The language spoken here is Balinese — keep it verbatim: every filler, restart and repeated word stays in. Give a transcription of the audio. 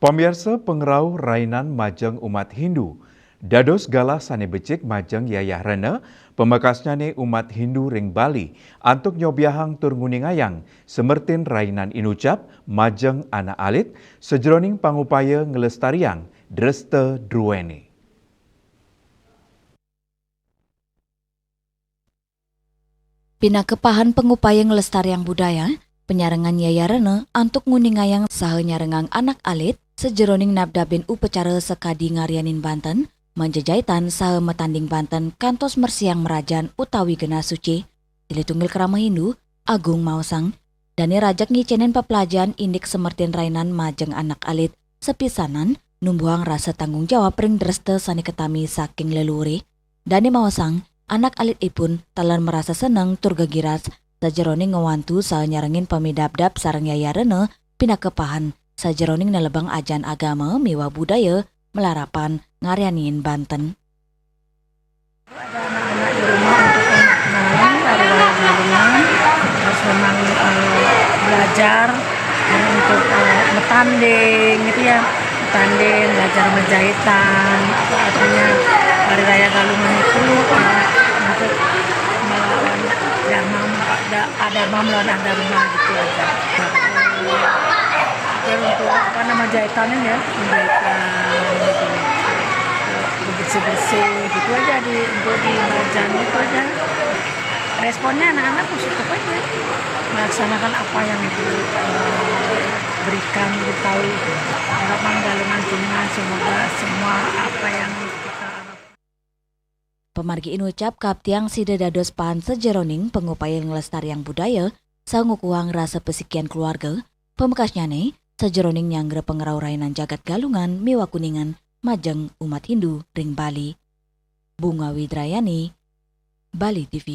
Pamiarsa, pangrauh rainan majeng umat Hindu dados galah sané becik majeng Yayah Rena, pamekasnyané umat Hindu ring Bali, antuk nyobiahang tur nguningayang semertin rainan inucap majeng anak alit sajeroning pangupaya nglestariang dresta druéné. Pinaka pahan pangupaya nglestariang budaya, panyarengan Yayah Rena antuk nguningayang saha nyarengang anak alit sajeroning nabdabin upacara sakadi ngaryanin banten, manjejaitan saha matanding banten kantos mresiang mrajan utawi genah suci. Silih tunggil krama Hindu, Agung maosang, dané rajeg ngicénin peplajahan indik semertin rainan majeng anak alit, sapisanan numbuhang rasa tanggung jawab ring dresta sané katami saking leluhuré. Dané maosang, anak alitipun taler marasa seneng tur gegiras sajeroning ngwantu saha nyarengin pamidabdab sareng Yayah Rena pinaka pahan sajeroning nelebang ajaran agama miwah budaya malarapan ngaryanin banten. Ada anak-anak di rumah untuk anak kenalan dari wayang Galungan, terus memang eh, belajar untuk eh, bertanding gitu ya, bertanding, belajar menjahitan, apa artinya hari raya Galungan itu eh, untuk melawan dharma, ada, ada melawan dharma gitu aja. Dan untuk apa nama jahitannya ya, menjahitan gitu. Bersih-bersih gitu aja di untuk di belajar itu aja. Responnya anak-anak positif aja. Melaksanakan apa yang ibu eh, berikan, ibu tahu. Harapan Galungan Kuningan semoga semua apa yang kita harapkan. Pamargi inucap kaptiang sida dados pahan sajeroning pangupaya nglestariang budaya saha ngukuhang rasa pasikian keluarga, pamekasnyané sajeroning nyanggra pangrauh rainan jagat Galungan miwah Kuningan majeng umat Hindu ring Bali. Bunga Widrayani, Bali T V.